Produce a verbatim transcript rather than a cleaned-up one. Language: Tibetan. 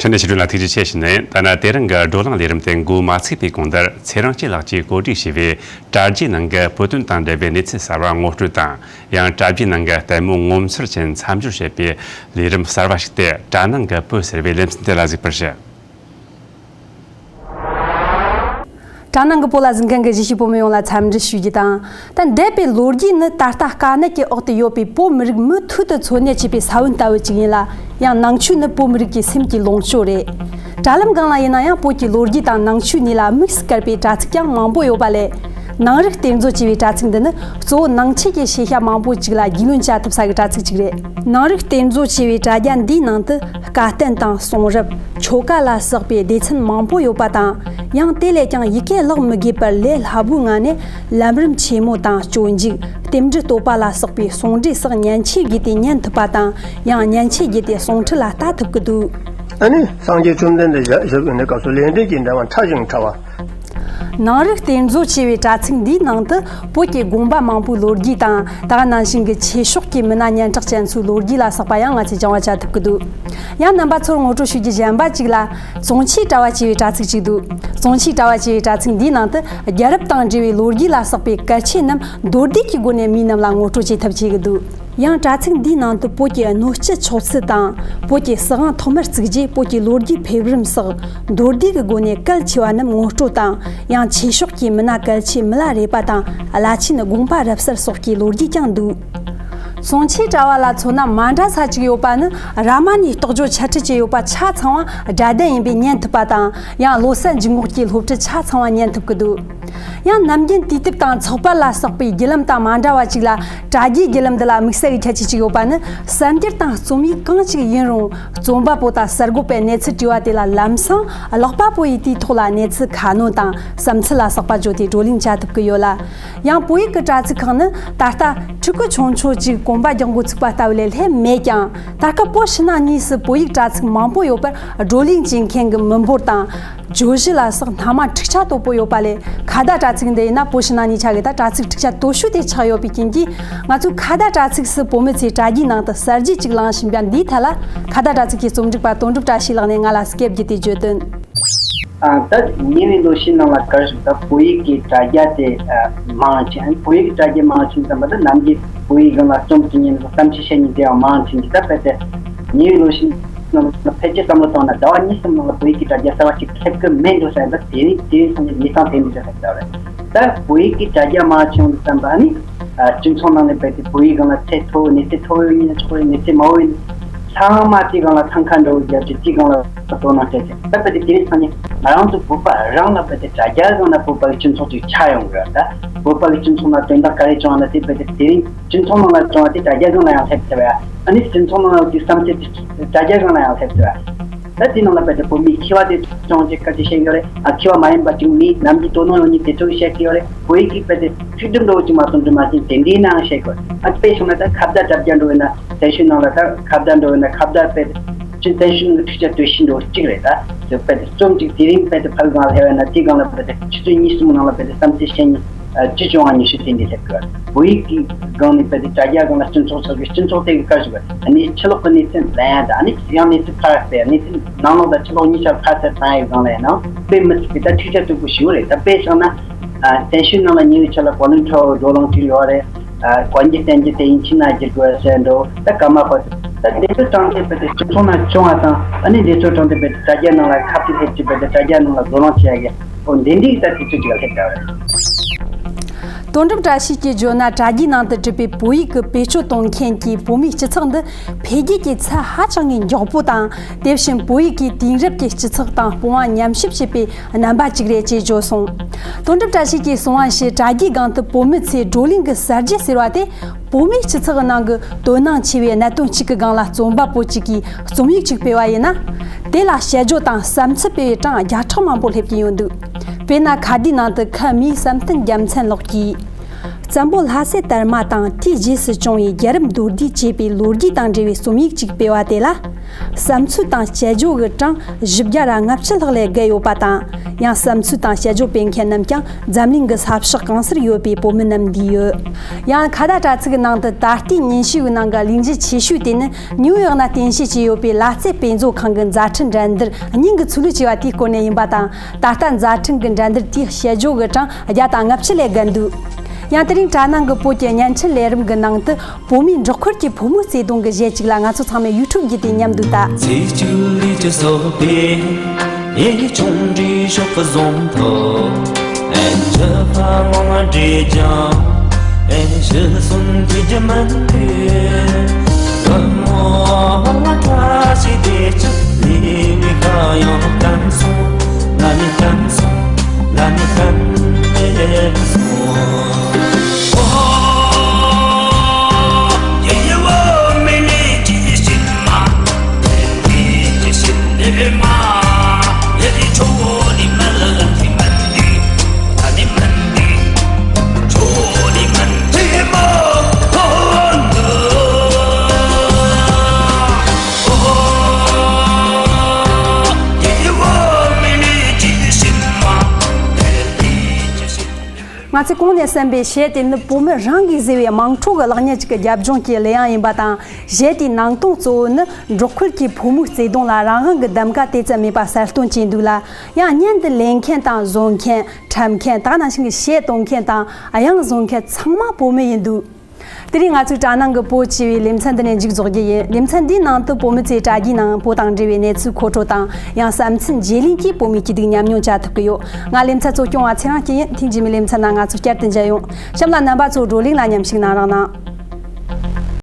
ཕྲན་ནས་ཕྱི་དྲོ་ལ་ཐུགས་རྗེ་ཆེ་ཞུ་ནས། ད་ནི་དེ་རིང་གི་བགྲོ་གླེང་ལས་རིམ་དེ་འགོ་མ་ཚུགས་པའི་གོང་དུ། ཚེ་རིང་སྐྱིད་ལགས་ཀྱིས་གོ་སྒྲིག་བྱས་པའི་དྲ་རྒྱའི་ནང་གི་བོད་དོན་དང་འབྲེལ་བའི་གནས་ཚུལ་གསར་བ་ངོ་སྤྲོད་དང་། ཡང་དྲ་རྒྱའི་ནང་གི་ལྟད་མོ་ངོ་མཚར་ཅན་མཚམས་སྦྱོར་བྱེད་པའི་ལས་རིམ་གསར་བ་ཞིག་སྟེ། དྲ་ནང་གི་བོད་ཟེར་བའི་ལེ་ཚན་དེ་ལ་གཟིགས་པར་ཞུ། དྲ་ནང་གི་བོད་ལ་གཟིགས་མཁན་གྱི་གཞིས་བྱེས་བོད་མི་ཡོངས་ལ་འཚམས་འདྲི་ཞུ་རྒྱུ་དང་། ད་འདས་པའི་ལོ་རྒྱུས་ནི་ད་ལྟ་དཀའ་གནད་ཀྱི་འོག་ཏུ་ཡོད་པའི་བོད་མི་རིགས་མུ་མཐུད་དུ་འཚོ་གནས་བྱེད་པའི་ས་བོན་ལྟ་བུ་ཅིག་ཡིན་ལ། ཡང་ནང་ཆོས་ནི་བོད་མི་རིགས་ཀྱི་སེམས་ཀྱི་ལོངས་སྤྱོད་རེད། དྲ་ལམ་སྒང་ལ་ཡིན་ན་ཡང་བོད་ཀྱི་ལོ་རྒྱུས་དང་ནང་ཆོས་གཉིས་ལ་དམིགས་སུ་བཀར་པའི་དྲ་ཚིགས་ཀྱང་མང་པོ་ཡོད་པ་ལས། ནང་རིག་གཏེར་མཛོད་ཅེས་པའི་དྲ་ཚིགས་འདི་ནི་གཙོ་བོ་ནང་ཆོས་ཀྱི་ཤེས་བྱ་མང་པོ་ཅིག་ལ་རྒྱུས་ལོན་བྱ་ཐུབ་ས་གི་དྲ་ཚིགས་ཅིག་རེད། ནང་རིག་གཏེར་མཛོད་ཅེས་པའི་དྲ་རྒྱ་འདིའི་ནང་དུ་སྐད་རྟེན་དང་གསུང་རབ། ཆོ་ག་ལ་སོགས་པའི་སྡེ་ཚན་མང་པོ་ཡོད་པ་དང་། ཡང་དེ་ལས་ཀྱང་ཡི་གེ་ཀློག་མི་དགོས་པར་ལས་སླ་པོའི་ངང་ནས་ལམ་རིམ་ཆེན་མོ་དང་སྤྱོད་འཇུག་རྟེན་འབྲེལ་བསྟོད་པ་ལ་སོགས་པའི་གསུང་འགྲེལ་སོགས་མཉེན་ཆས་བརྒྱུད་དེ་ཉན་ཐུབ་པ་དང་། ཡང་མཉེན་ཆས་བརྒྱུད་དེ་གསུང་འཕྲིན་ལ་ལྟ་ཐུབ་ཀྱི་འདུག་ཨ་ནི་སངས་རྒྱས་བཅོམ་ལྡན་འདས་ཞབས་ཞུ་ནས་སྐབས་སུ་ལེགས་ལྡན་གྱི་འབྲེལ་བ་ཕྲ་ཞིང་ཕྲ་བ། ནང་རིག་གཏེར་མཛོད་ཅེས་པའི་དྲ་ཚིགས་འདིའི་ནང་དུ་བོད་ཀྱི་དགོན་པ་མང་པོའི་ལོ་རྒྱུས་དང་། ད་ག་ནང་བཞིན་གྱི་ཆོས་ཕྱོགས་ཀྱི་མི་སྣ་སྙན་གྲགས་ཅན་ཚོའི་ལོ་རྒྱུས་ལ་སོགས་པ་ཡང་ང་ཚོས་སྦྱང་བ་བྱ་ཐུབ་ཀྱི་འདུག་ཡང་རྣམ་པ་ཚོར་ངོ་སྤྲོད་ཞུ་རྒྱུ་གཞན་པ་གཅིག་ལ། བཙོང་ཆས་དྲ་བ་ཅེས་པའི་དྲ་ཚིགས་གཅིག་འདུག་བཙོང་ཆས་དྲ་བ་ཅེས་པའི་དྲ་ཚིགས་འདིའི་ནང་དུ་རྒྱལ་རབས་དང་འབྲེལ་བའི་ལོ་རྒྱུས་ལ་སོགས་པའི་གལ་ཆེ་རྣམས་མདོར་བསྡུས་ཀྱི་སྒོ་ནས་མི་རྣམས་ལ་ངོ་སྤྲོད་བྱེད་ཐབས་བྱེད་ཀྱི་འདུག་ཡང་དྲ་ཚིགས་འདིའི་ནང་དུ་བོད་ཀྱི་སྣོད་བཅུད་ཆོག་ཚུལ་དང་། བོད་ཀྱི་སྲིད་དབང་ཐོག་མར་བཙུགས་རྗེས་བོད་ཀྱི་ལོ་རྒྱུས་ཕེབས་རིམ་སོགས་མདོར་བསྡུས་ཀྱི་སྒོ་ནས་གལ་ཆེ་བ་རྣམས་ངོ་སྤྲོད་དང་། ཡང་ཆོས་ཕྱོགས་ཀྱི་མི་སྣ་གལ་ཆེ་མི་ལ་རས་པ་དང་བླ་ཆེན་དགོངས་པ་རབ་གསལ་སོགས་ཀྱི་ལོ་རྒྱུས་ཀྱང་འདུག་བཙོང་ཆས་དྲ་བ་ལ་མཚོན་ན་མ་འདྲ་ས་གཅིག་ཡོད་པ་ནི། རཱ་མ་ནའི་རྟོགས་བརྗོད་འཆད་ཁྲིད་ཅེས་ཡོད་པ་ཆ་ཚང་བ་སྒྲ་ལྡན་ཡིན་པས་ཉན་ཐུབ་པ་དང་། ཡང་བློ་གསལ་འཇུག་ངོགས་ཀྱི་སློབ་ཁྲིད་ཆ་ཚང་བ་ཉན་ཐུབ་ཀྱི་འདུག་ཡང་ནམ་རྒྱུན་དུས་དེབ་དང་ཚགས་པར་ལ་སོགས་པའི་བརྒྱུད་ལམ་དང་མ་འདྲ་བ་ཅིག་ལ། དྲ་རྒྱའི་བརྒྱུད་ལམ་འདི་ལ་དམིགས་བསལ་གྱི་ཁྱད་ཆོས་ཅིག་ཡོད་པ་ནི། གསར་འགྱུར་དང་རྩོམ་ཡིག་གང་ཞིག་ཡིན་རུང་། རྩོམ་པ་པོ་དང་གསར་འགོད་པས་གནས་ཚུལ་བྲིས་པ་དེ་ལ་ལམ་སང་ཀློག་པ་པོ་ཡིས་དེའི་ཐོག་ལ་གནས་ཚུལ་ཁ་སྣོན་དང་བསམ་ཚུལ་ལ་སོགས་པ་བརྗོད་དེ་བགྲོ་གླེང་བྱ་ཐུབ་ཀྱི་ཡོད་ལ། ཡང་བོད་ཡིག་གི་དྲ་ཚིགས་ཁག་ནི་ད་ལྟ་ཕྲུ་གུ་ཆུང་ཆུང་ཅིག་གོམ་པ་རྒྱག་འགོ་ཚུགས་པ་ལྟ་བུ་ལས་སླེབས་མེད་ཀྱང་། ད་སྐབས་བོད་ཕྱི་ནང་གཉིས་སུ་བོད་ཡིག་དྲ་ཚིགས་མང་པོ་ཡོད་པར་བགྲོ་གླེང་བྱེད་མཁན་གྱི་མི་འབོར་དང་། བརྗོད་གཞི་ལ་སོགས་སྣ་མང་འཁྲུག་ཆ་དོད་པོ་ཡོད་པ་ལས། ཁ་བརྡ་དྲ་ཚིགས་འདི་ཡིན་ན་བོད་ཕྱི་ནང་གཉིས་ཆ་གི་ད་དྲ་ཚིགས་འཁྲུག་ཆ་དོད་ཤོས་དེ་ཆགས་ཡོད་པའི་རྐྱེན་གྱིས། ང་ཚོའི་ཁ་བརྡ་དྲ་ཚིགས་སུ་བོད་མི་ཚོས་དྲ་རྒྱའི་ནང་དུ་གསར་བརྗེ་ཅིག་བླངས་བཞིན་པ་འདིའི་ཐད་ལ། ཁ་བརྡ་དྲ་ཚིགས་ཀྱི་རྩོམ་སྒྲིག་པ་དོན་གྲུབ་བཀྲ་ཤིས་ལགས་ནས་ང་ལ་སྐད་བརྒྱུད་དེ་བརྗོད་དོན། ཨ། ད་ཉེ་བའི་ལོ་ཤས་ནང་ལ་ག་རེ་ཟེར་ན། ད་བོད་ཡིག་གི་དྲ་རྒྱ་དེ་ཨ་མང་ཆེ། བོད་ཡིག་གི་དྲ་རྒྱ་མང་ཆེ་ཙམ་པ་ད་ནམ་རྒྱུན་བོད་ཡིག་སྒང་ལ་རྩོམ་བྲིས་མཁན་དང་བརྩམས་ཆོས་བཤད་མཁན་དེ་ཡང་མང་ཆེ་གི། ད་དཔེ་དེ་ཉེ་བའི་ལོ་ཤས་ནང་ལ་ཕལ་ཆེར་བསམ་བློ་བཏང་ན་ཟླ་བ་གཉིས་གསུམ་ནང་ལ་བོད་ཡིག་གི་དྲ་རྒྱ་གསར་བ་ཞིག་ཕེབས་ཀྱི་མེད་འགྲོ་ས་ཡིན་ད། དེ་རིང་དེ་རིང་སང་ཉིན་གནས་སྟངས་དེ་འདྲ་ཆགས་ཀྱི་རེད། ད་བོད་ཡིག་གི་དྲ་རྒྱ་མང་ཆེ་ཙམ་པ་ནི་ཨ་སྤྱི་ཚོགས་ནང་ནས་རྦད་དེ་བོད་ཡིག་སྒང་ལ་ཚད་མཐོ་བོ། གནས་ཚད་མཐོ་བོ་ཡིན་ན་ཆོག་རེད། གནས་ཚད་དམའ་བོ་ཡིན་ན། ཚང་མ་དེའི་སྒང་ལ་འཚང་ཁ་འདྲ་བོ་རྒྱབ་ཀྱི། དེའི་སྒང་ལ་དོ་སྣང་བྱས་ཏེ། ད་རྦད་དེ་དེ་རིང་སང་ཉིན་ང་རང་ཚོ་བོད་པ་རང་ལ་རྦད་དེ་དྲ་རྒྱ་སྒང་ལ་བོད་པ་གི་སྤྱི་ཚོགས་ཅིག་ཆགས་ཡོང་གི་ཡོད། ད་བོད་པ་གི་སྤྱི་ཚོགས་ནང་དོན་དག་ག་རེ་བྱུང་བ་ན་དེ་རྦད་དེ་དེ་རིང་སྤྱི་ཚོགས་ནང་ལ་བྱུང་བ་དེ་དྲ་རྒྱ་སྒང་ལ་ཡང་སླེབས་ཐུབ་ཡ། ཨ་ནི་སྤྱི་ཚོགས་ནང་ལ་གི་བསམ་ཚུལ་དེ་དྲ་རྒྱ་སྒང་ལ་ཡང་སླེབས་ཐུབ་ཡ། ད་དེའི་ནང་ལ་རྦད་དེ་བོད་མིའི་མཁས་པ་དེ་ཚོ་ཅིག་སྐད་ཆ་བཤད་ཀྱི་ཡོད་རེད། ཨ་མཁས་པ་མ་ཡིན་པ་ཅིག་མི་ནམ་རྒྱུན་དོ་སྣང་ཡོད་མཁན་དེ་ཚོ་གིས་བཤད་ཀྱི་ཡོད་རེད། བོད་ཡིག་གི་རྦད་དེ་འཁྲུག་སྒྲུབ་འདྲ་བོ་ཅིག་མ་གཏོགས་འདྲ་མ་བྱས། དེ་འདྲའི་ནང་བཤད་ཀྱི་ཡོད་རེད། ཨ་དཔེ་བཞག་ན་ད་ཁ་བརྡ་དྲ་རྒྱ་འདྲ་བོ་ཡིན་ན། བཙན་བྱོལ་ནང་ལ་ད་ཁ་བརྡ་འདྲ་བོ་ཡིན་ན། ཁ་བརྡ་དཔེ་ཅིག་བཙན་བྱོལ་ནང་གི་འཁྲུག་ཆ་དོད་ཤོས་འདྲ་བོ་གཅིག་རེད། ད་དེ་རྦད་དེ་རྩོམ་ཅིག་དེ་རིང་རྦད་དེ་ཕ་གི་སྒང་ལ་སླེབས་ཡོད་ན། དེའི་སྒང་ལ་རྦད་དེ་ཆུ་ཚོད་གཉིས་གསུམ་ནང་ལ་རྦད་དེ་བསམ་ཚུལ་བཤད་མཁན་ཨ་བཅུ་བཅོ་ལྔ་ཉི་ཤུ་དེ་འདྲ་སླེབས་ཀྱི་ཡོད་རེད། བོད་ཡིག་གི་སྒང་ནས་རྦད་དེ་དྲ་རྒྱ་སྒང་ལ་སྤྱི་ཚོགས་ཚོགས་ཀྱི་སྤྱི་ཚོགས་དེ་གི་བཀའ་ཞིག་གི། ཨ་ནི་ཕྱི་ལོགས་ཀྱི་གནས་ཚུལ་ལེན་ཡ་དང་། ཨ་ནི་ཡང་གནས་ཚུལ་ཕར་སྤེལ། གནས་ཚུལ་ནང་ལོགས་དང་ཕྱི་ལོགས་གཉིས་ཆར་ཕར་ཚུར་བཏང་ཡའི་སྒང་ལ་ཡིན་ན་དཔེ་མི་སྲིད་པའི་ད་འཁྲུག་ཆ་དོད་པོ་ཞིག་རེད། ད་དཔེ་བཞག་ན་ཨ་བཙན་བྱོལ་ནང་ལ་ཉེ་བའི་ཆར་ལ་བོ་ལུན་ཊི་རི་བགྲོ་གླེང་ཅིག་ཡོད་རེད། ཨ་གོན་རྒྱུ་བསྟན་རྒྱུ་དེ་ཡིན་ཕྱིན་ན་བསྒྱུར་དགོས་ཟེར་འདྲ་བོ། ད་ཀརྨ་པ་ད་དེ་ཚོ་དྲངས་ཏེ་རྦད་དེ་སྤྱི་ཚོགས་ནང་བྱུང་བ་དང་། ཨ་ནི་དེ་ཚོ་དྲངས་ཏེ་རྦད་དེ་དྲ་རྒྱ་ནང་ལ་ཁ་གཏད་སླེབས་ཀྱི། རྦད་དེ་དྲ་རྒྱ་ནང་ལ་བགྲོ་གླེང་བྱེད་ཡ་གི། འོ་འདི་འདྲའི་ད་དུས་ཚོད་ཅིག་ལ་སླེབས་ཡོད་རེད། དོན་གྲུབ་བཀྲ་ཤིས་ཀྱིས་བརྗོད་ན། དྲ་རྒྱའི་ནང་དུ་གྲུབ་པའི་བོད་ཡིག་གི་བེད་སྤྱོད་གཏོང་མཁན་གྱི་བོད་མིའི་སྤྱི་ཚོགས་འདི་འཕེལ་རྒྱས་ཀྱི་ཚད་ཧ་ཅང་གི་མགྱོགས་པོ་དང་། དེ་བཞིན་བོད་ཡིག་གིས་དེང་རབས་ཀྱི་སྤྱི་ཚོགས་དང་དཔུང་བ་མཉམ་གཤིབ་བྱེད་པའི་རྣམ་པ་ཅིག་རེད་ཅེས་བརྗོད་སོང་། དོན་གྲུབ་བཀྲ་ཤིས་ཀྱིས་གསུངས་པ་བཞིན། དྲ་རྒྱའི་སྒང་དུ་བོད་མི་ཚོས་བགྲོ་གླེང་གི་གསར་བརྗེ་ཟེར་བ་དེ། བོད་མིའི་སྤྱི་ཚོགས་ནང་གི་དོ་སྣང་ཆེ་བའི་གནད་དོན་གཅིག་གི་སྒང་ལ་རྩོམ་པ་པོ་གཅིག་གིས་རྩོམ་ཡིག་ཅིག་སྤེལ་བ་ཡིན་ན། དེ་ལ་དཔྱད་བརྗོད་དང་བསམ་ཚུལ་སྤེལ་བའི་གྲངས་བརྒྱ་ཕྲག་མང་པོ་སླེབས་ཀྱི་ཡོད་འདུག་དཔེར་ན་ཁ་བརྡའི་ནང་དུ་ཁ་མིའི་བསམ་གཏན་རྒྱལ་མཚན་ལགས་ཀྱིས། བཙན་པོ་ལྷ་སྲས་དར་མ་དང་དེའི་རྗེས་སུ་བྱུང་བའི་རྒྱལ་རབས་མདོར་བསྡུས་ཅེས་པའི་ལོ་རྒྱུས་དང་འབྲེལ་བའི་རྩོམ་ཡིག་ཅིག་སྤེལ་བ་དེ་ལ། བསམ་ཚུལ་དང་དཔྱད་བརྗོད་ཀྱི་གྲངས་བཞི་བརྒྱ་ར་ལྔ་བཅུ་ལྷག་ལས་བརྒལ་ཡོད་པ་དང་། ཡང་བསམ་ཚུལ་དང་དཔྱད་བརྗོད་སྤེལ་མཁན་རྣམས་ཀྱང་འཛམ་གླིང་གི་ས་ཕྱོགས་གང་སར་ཡོད་པའི་བོད་མི་རྣམས་འདུས་ཡོད། ཡང་ཁ་བརྡ་དྲ་ཚིགས་ཀྱི་ནང་དུ་ད་ལྟའི་ཉིན་ཤས་ཀྱི་ནང་གི་གླེང་གཞི་ཆེ་ཤོས་དེ་ནི། ནིའུ་ཡོག་ན་རྟེན་གཞི་བྱས་ཡོད་པའི་ལ་རྩེ་དཔེ་མཛོད་ཁང་གི་མཛའ་འཕྲིན་འགྲན་བསྡུར་སྙིང་གི་ཚུལ་ལུགས་ཆེ་བ་དེའི་སྐོར་ནས་ཡིན་པ་དང་། ད་ལྟ་མཛའ་འཕྲིན་གྱི་འགྲན་བསྡུར་དེའི་དཔྱད་བརྗོད་ཀྱི་གྲངས་བརྒྱ་དང་ལྔ་བཅུ་ལས་བརྒལ་འདུག། ཡང་དེ་རིང་དྲ་ནང་གི་བོད་ཀྱི་བརྙན་འཕྲིན་ལས་རིམ་གྱི་ནང་དུ། བོད་མིའི་འབྲོག་ཁུལ་གྱི་ཕོ་མོའི་བརྩེ་དུང་གི་གཞས་གཅིག་ལ་ང་ཚོ་ཚང་མས་ཡུ་ཊུབ་བརྒྱུད་དེ་མཉམ་དུ་ལྟ། ཚེས་བཅུ་ལས་བཅུ་སོགས་པའི་ཡིད་ཆུང་འདྲིས་ཤོག་གི་བཟུང་ཐོག་ཨེ་ཆུ་ཕ་མ་འདྲེས་ཀྱང་ཨེ་ཤི་གསུམ་གྱི་རྒྱུ་མིན་ཏེ། བུ་མོ་བུ་མོ་བཀྲ་ཤིས་བདེ་སྐྱིད་ལས་མི་ཁ་ཡང་བརྟན་སོང་། ང་ནི་བརྟན་སོང་། ང་ནི་བརྟན་ཏེ་སོང་། ང་ཚོས་གོང་ནས་གསན་པའི་གཞས་དེ་ནི་བོད་མི་རང་གིས་བཟོས་པའི་དམངས་ཁྲོད་ཀྱི་གླུ་དབྱངས་ཅིག་གི་རྒྱབ་ལྗོངས་ཀྱི་གླུ་དབྱངས་ཡིན་པ་དང་། གཞས་དེའི་ནང་དོན་གཙོ་བོ་ནི་འབྲོག་ཁུལ་གྱི་ཕོ་མོའི་བརྩེ་དུང་ལ་རང་དབང་གི་གདམ་ག་དེ་ཙམ་མེད་པ་གསལ་སྟོན་བྱས་འདུག་ལ། ཡང་བརྙན་འདི་ལེན་མཁན་དང་བཟོ་མཁན། འཁྲབ་མཁན། དེ་ག་ནང་བཞིན་གྱི་གཞས་གཏོང་མཁན་དང་དབྱངས་བཟོ་མཁན་ཚང་མ་བོད་མི་ཡིན་འདུག། དེ་རིང་ང་ཚོའི་དྲ་ནང་གི་བོད་ཅེས་པའི་ལེ་ཚན་འདི་ནས་མཇུག་རྫོགས་རྒྱུ་ཡིན། ལེ་ཚན་འདིའི་ནང་དུ་བོད་མི་ཚོས་དྲ་རྒྱའི་ནང་བོད་དང་འབྲེལ་བའི་གནས་ཚུལ་མཁོ་སྤྲོད་དང་། ཡང་བསམ་ཚུལ་བརྗེ་ལེན་གྱིས་བོད་མིའི་སྐྱིད་སྡུག་ཉམས་མྱོང་བྱ་ཐུབ་ཀྱི་ཡོད། ང་ལེ་ཚན་གཙོ་སྐྱོང་བ་ཚེ་རིང་སྐྱིད་ཡིན། ཐེངས་རྗེས་མའི་ལེ་ཚན་ནང་ང་ཚོ་བསྐྱར་དུ་མཇལ་ཡོང་། གཤམ་ལ་རྣམ་པ་ཚོ་བགྲོ་གླེང་ལ་མཉམ་ཞུགས་གནང་རོགས་གནང་།